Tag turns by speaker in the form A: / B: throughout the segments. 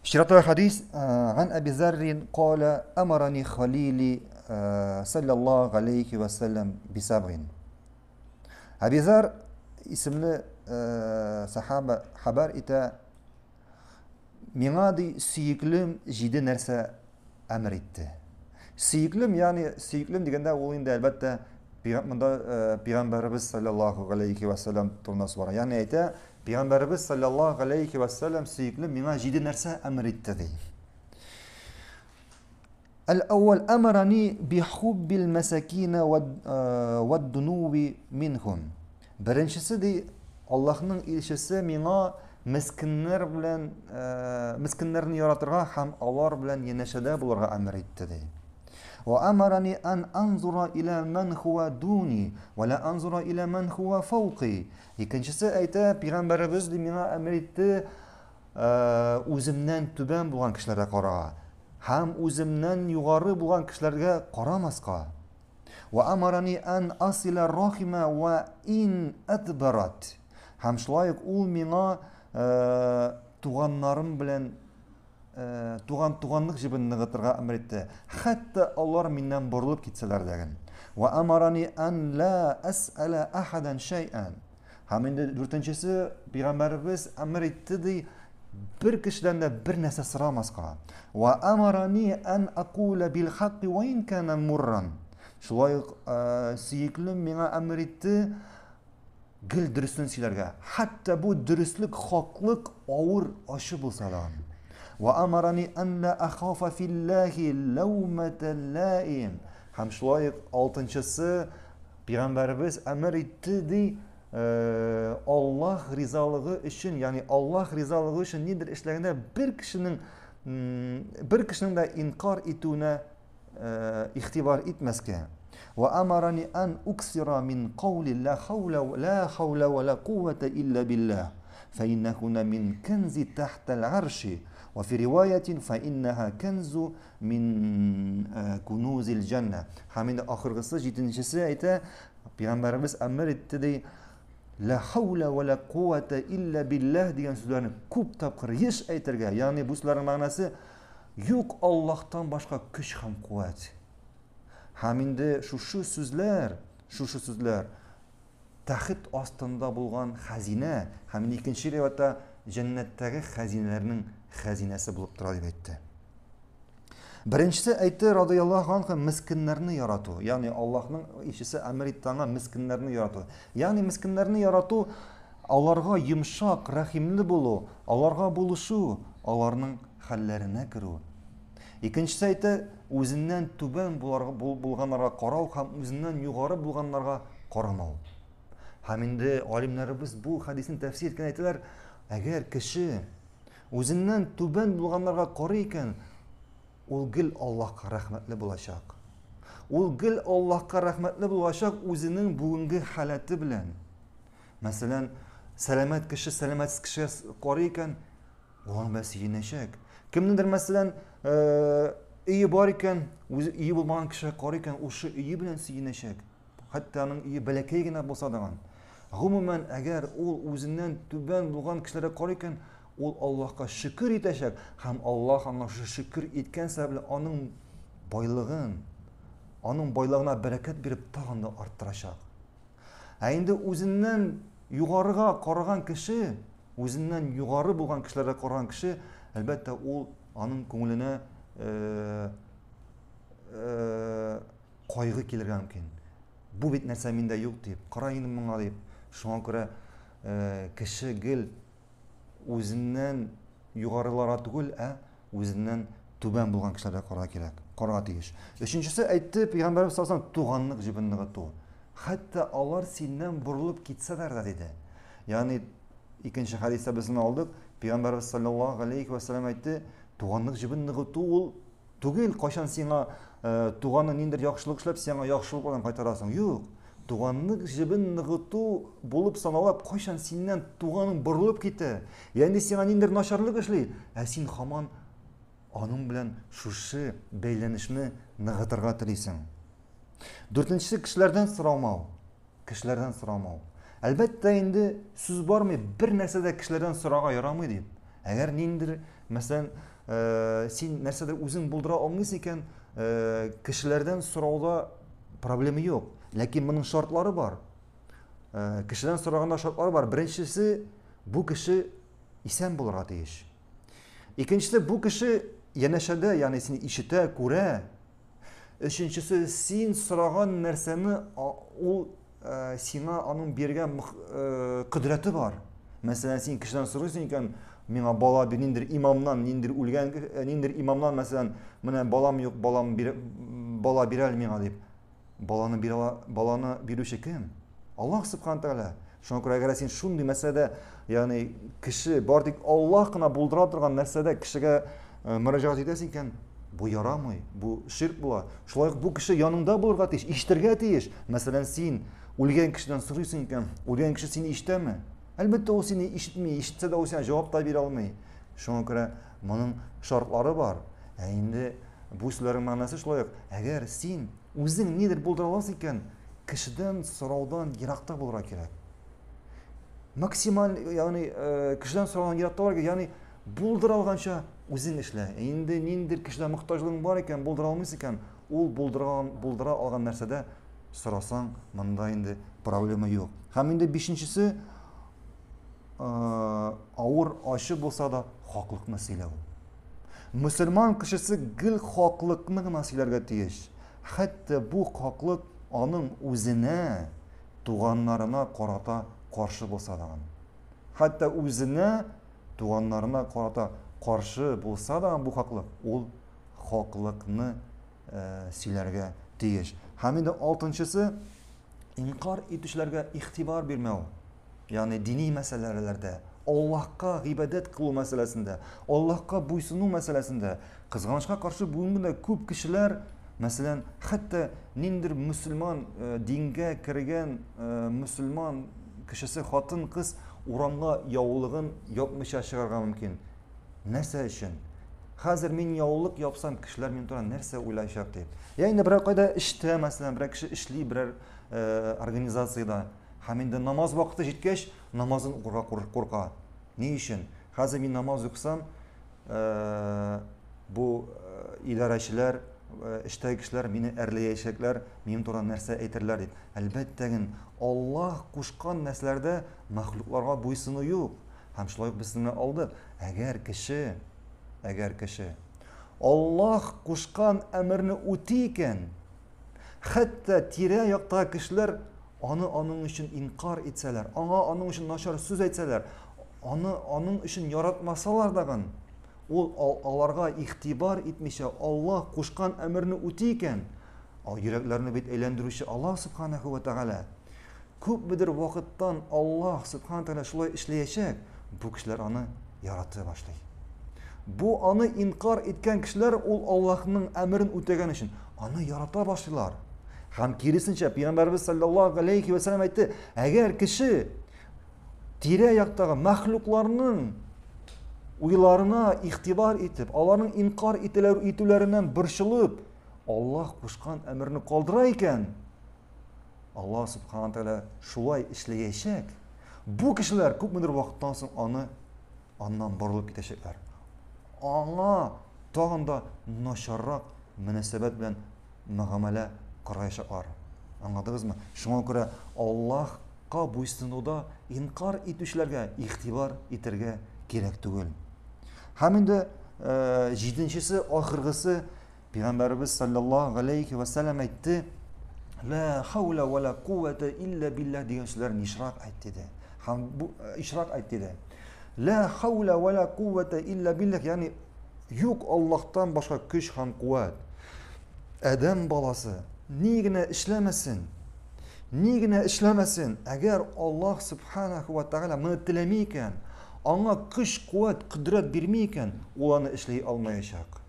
A: Чираттагы хәдис Ган Әби Заррин кала амарани халили саллаллаһу алейхи ва саллям бисабгин. Әби Зар исемле сахаба хәбәр итә, миңа ди сөеклем җиде нәрсә әмер итте. Сөеклем, ягъни сөеклем дигәндә ул инде әлбәттә монда пәйгамбәребез саллаллаһу алейхи ва саллям турында сүз бара. Ягъни әйтә, Пәйгамбәребез саллаллаһу галәйһи вә сәлләм сөекле миңа җиде нәрсә әмер итте ди. Әл-әүвәл әмәрани бихуббил мәсәкина вәд-дунуви минхум. Беренчесе ди, Аллаһның илчесе миңа мескеннәр белән мескеннәрне яратырга һәм алар белән янәшәдә булырга әмер итте ди. Ва амарани ан анзура иля ман хуа дуни ва ла анзура иля ман хуа фауқи. Икенчесе әйтә, пәйгамбәребез ди миңа әмер итте, үземнән түбән булган кешеләргә карага һәм үземнән югары булган кешеләргә карамаска. Ва амарани ан асила рахима ва ин адбарат. Һәм шулай ук ул миңа туганнарым белән туган туганлык җебен ныгытырга әмер итте. Хәтта алар миннән борылып китсәләр дә. Ва амарани ан ла ас'ала ахадан шай'ан. Һәм инде дүртенчесе пәйгамбәребез әмер итте ди, бер кешедән дә бер нәрсә сорамаска. Ва амарани ан акула бил хакки ва ин кана мурран. Шулай ук сөеклем миңа әмер итте гел дөресен сөйләргә. Хәтта бу дөреслек, хаклык авыр, ачы булса да. Ва амарани ан ла ахафа филлахи лаумата лаим. Һәм шулай ук алтынчысы пәйгамбәребез әмер итте ди, Аллаһ ризалыгы өчен, ягъни Аллаһ ризалыгы өчен нидер эшләгәндә бер кешенең бер кешенең дә инкар итүенә игътибар итмәскә. Ва амарани ан уксира мин каули ла хаула ла хаула ва ла куввата илля биллах. فإنهن من كنز تحت العرش وفي رواية فإنها كنز من كنوز الجنة. Һәм инде ахыргысы җиденчесе әйтә, Пәйгамбәребез әмер итте ди, ла хаула ва ла куввата илля биллах дигән сүзләрне күп тапкыр еш әйтергә. Ягъни бу сүзләрнең мәгънәсе юк Аллаһтан башка көч һәм куәт. Һәм инде шушы сүзләр, шушы сүзләр тәхет астында булган хәзинә һәм инде икенче риваятта җәннәттәге хәзинәләрнең хәзинәсе булып тора дип әйтте. Беренчесе әйтте, радыяллаһу анху, мескеннәрне ярату. Ягъни Аллаһның илчесе әмер итте аңа мескеннәрне ярату. Ягъни мескеннәрне ярату аларга йомшак, рәхимле булу, аларга булышу, аларның хәлләренә керү. Икенчесе әйтте, үзеннән түбән булганнарга карау һәм үзеннән югары булганнарга карамау. Һәм инде галимнәребез бу хәдисне тәфсир иткән әйтәләр, әгәр кеше үзеннән түбән булганнарга карый икән, ул гел Аллаһка рәхмәтле булачак. Ул гел Аллаһка рәхмәтле булачак үзенең бүгенге халәте белән. Мәсәлән, сәламәт кеше сәламәтсез кешегә карый икән, ул аның белән сөенәчәк. Кемнеңдер, мәсәлән, өе бар икән, үзе өе булмаган кешегә карый икән, ул шул өе белән сөенәчәк. Хәтта аның өе бәләкәй генә булса да. Гомумән, әгәр ул үзеннән түбән булган кешеләргә карый икән, ул Аллаһка шөкер итәчәк һәм Аллаһ аңа шушы шөкер иткән сәбәпле аның байлыгын, аның байлыгына бәрәкәт биреп тагын да арттырачак. Ә инде үзеннән югарыга караган кеше, үзеннән югары булган кешеләргә караган кеше, әлбәттә, ул аның күңеленә э, э, кайгы килергә мөмкин. Бу бит нәрсә миндә юк дип, кара инде моңа дип. Шуңа күрә э, кеше гел үзеннән югарыларга түгел, ә үзеннән түбән булган кешеләргә карарга кирәк, карарга тиеш. Өченчесе әйтте, пәйгамбәребез саллаллаху туганлык җебен ныгыту. Хәтта алар синнән борылып китсәләр дә диде. Ягъни икенче хәдистә без моны алдык. Пәйгамбәребез саллаллаху алейхи ва саллям әйтте, туганлык җебен ныгыту ул түгел, кайчан сиңа э, туганың ниндидер яхшылык эшләп, сиңа яхшылык белән кайтарасың. Юк. Туганлык җебен ныгыту булып санала, кайчан синнән туганың борылып китә, ягъни сиңа ниндидер начарлык эшли, ә син һаман аның белән шушы бәйләнешне ныгытырга телисең. Дүртенчесе кешеләрдән сорамау. Кешеләрдән сорамау. Әлбәттә инде сүз бармый, бер нәрсә дә кешеләрдән сорарга ярамый дип. Әгәр ниндидер Мәсәлән, син нәрсәдер үзең булдыра алмыйсың икән, кешеләрдән сорауда проблема юк. Ләкин моның шартлары бар. Кешедән сораганда шартлары бар. Беренчесе, бу кеше исән булырга тиеш. Икенчесе, бу кеше янәшәдә, ягъни сине ишетә, күрә. Өченчесе, син сораган нәрсәне ул сиңа аның биргән кодрәте бар. Мәсәлән, син кешедән сорыйсың икән, миңа бала бир, ниндидер имамнан, ниндидер үлгән, ниндидер имамнан, мәсәлән, менә балам юк, балам бир, бала бир әле миңа дип. Баланы бирә, баланы бирүче кем? Аллаһ субхана тәгалә. Шуңа күрә әгәр син шундый мәсьәләдә, ягъни кеше бар тик Аллаһ кына булдыра торган нәрсәдә кешегә мөрәҗәгать итәсең икән, бу ярамый, бу ширк була. Шулай ук бу кеше яныңда булырга тиеш, ишетергә тиеш. Мәсәлән, син үлгән кешедән сорыйсың икән, үлгән кеше сине ишетәме? Әлбәттә, ул сине ишетми, ишетсә дә ул сиңа җавап та бирә алмый. Шуңа күрә моның шартлары бар. Ә инде бу сүзләрнең мәгънәсе шулай ук, әгәр син үзең нидер булдыра аласың икән, кешедән сораудан еракта булырга кирәк. Максималь, ягъни кешедән сораудан еракта булырга, ягъни булдыра алганча үзең эшлә. Инде ниндидер кешедән мохтаҗлыгың бар икән, булдыра алмыйсың икән, ул булдырган, булдыра алган нәрсәдә сорасаң, монда инде проблема юк. Һәм инде бишенчесе, авыр, ачы булса да, хаклыкны сөйләү. Мөселман кешесе гел хаклыкны гына сөйләргә тиеш. Хәтта бу хаклык аның үзенә, туганнарына карата каршы булса да. Хәтта үзенә, туганнарына карата каршы булса да бу хаклык, ул хаклыкны сөйләргә тиеш. Һәм инде алтынчысы, инкар итүчеләргә игътибар бирмәү. Ягъни дини мәсьәләләрдә, Аллаһка гыйбадәт кылу мәсьәләсендә, Аллаһка буйсыну мәсьәләсендә, кызганычка каршы бүгенге көндә күп кешеләр, мәсәлән, хәтта ниндидер мөселман дингә кергән мөселман кешесе хатын-кыз урамга яулыгын япмыйча чыгарга мөмкин. Нәрсә өчен? Хәзер мин яулык япсам, кешеләр минем турында нәрсә уйлаячак дип. Я инде берәр кайда эштә, мәсәлән, берәр кеше эшли берәр организациядә. Һәм инде намаз вакыты җиткәч, намазын укырга курка. Ни өчен? Хәзер мин намаз укысам, бу идарәчеләр, эштәге кешеләр мине әрләячәкләр, минем турында нәрсә әйтерләр дип. Әлбәттә ген, Аллаһ кушкан нәрсәләрдә мәхлукларга буйсыну юк. Һәм шулай ук без сезне алдык. Әгәр кеше, әгәр кеше Аллаһ кушкан әмерне үти икән, хәтта тирә-яктагы кешеләр аны аның өчен инкар итсәләр, аңа аның өчен начар сүз әйтсәләр, аны аның өчен яратмасалар дагын, ул аларга игътибар итмичә Аллаһ кушкан әмерне үти икән, ал йөрәкләрне бит әйләндерүче Аллаһ субханаху ва тәгалә. Күпмедер вакыттан Аллаһ Субхана Тәгалә шулай эшләячәк, бу кешеләр аны ярата башлый. Бу аны инкар иткән кешеләр ул Аллаһның әмерен үтәгән өчен аны ярата башлыйлар. Һәм киресенчә, Пәйгамбәрбез саллаллаһу алейхи ва сәлләм әйтте, әгәр кеше тирә-яктагы мәхлукларның уйларына игътибар итеп, аларның инкар ителәр итүләреннән борчылып, Аллаһ кушкан әмерне калдыра икән, Аллаһ Субхана Тәгалә шулай эшләячәк. Бу кешеләр күпмедер вакыттан соң аны аннан борылып китәчәкләр. Аңа тагын да начаррак мөнәсәбәт белән мөгамәлә корачаклар. Аңладыгызмы? Шуңа күрә Аллаһка буйсынуда инкар итүчеләргә игътибар итәргә кирәк түгел. Һәм инде җиденчесе, ахыргысы Пәйгамбәребез саллаллаһу галәйһи вә сәлләм әйтте, Ла хаула ва ла куввата илля биллаһ дигән сүзләрне ешрак әйт диде. Һәм бу ешрак әйт диде. Ла хаула ва ла куввата илля биллаһ, ягъни юк Аллаһтан башка көч һәм куәт. Адәм баласы ни генә эшләмәсен, ни генә эшләмәсен, әгәр Аллаһ субханаху ва тааля моны теләми икән, аңа көч, куәт, кодрәт бирми икән, ул аны эшли алмаячак.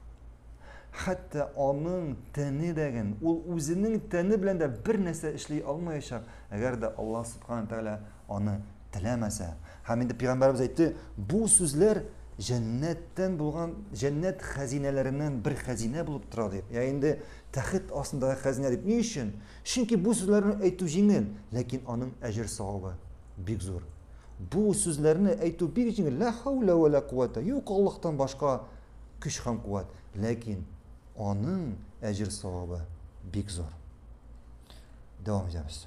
A: Хәтта аның тәне дәген, ул үзенең тәне белән дә бер нәрсә эшли алмаячак, әгәр дә Аллаһ Субхана Тәгалә аны теләмәсә. Һәм инде пәйгамбәребез әйтте, бу сүзләр җәннәттән булган җәннәт хәзинәләреннән бер хәзинә булып тора дип. Я инде тәхет астындагы хәзинә дип. Ни өчен? Чөнки бу сүзләрне әйтү җиңел, ләкин аның әҗер савабы бик зур. Бу сүзләрне әйтү бик җиңел. Ла хауля ва ла куәтә. Юк Аллаһтан башка көч һәм куәт. Ләкин аның әҗер савабы бик зур. Дәвам итәбез.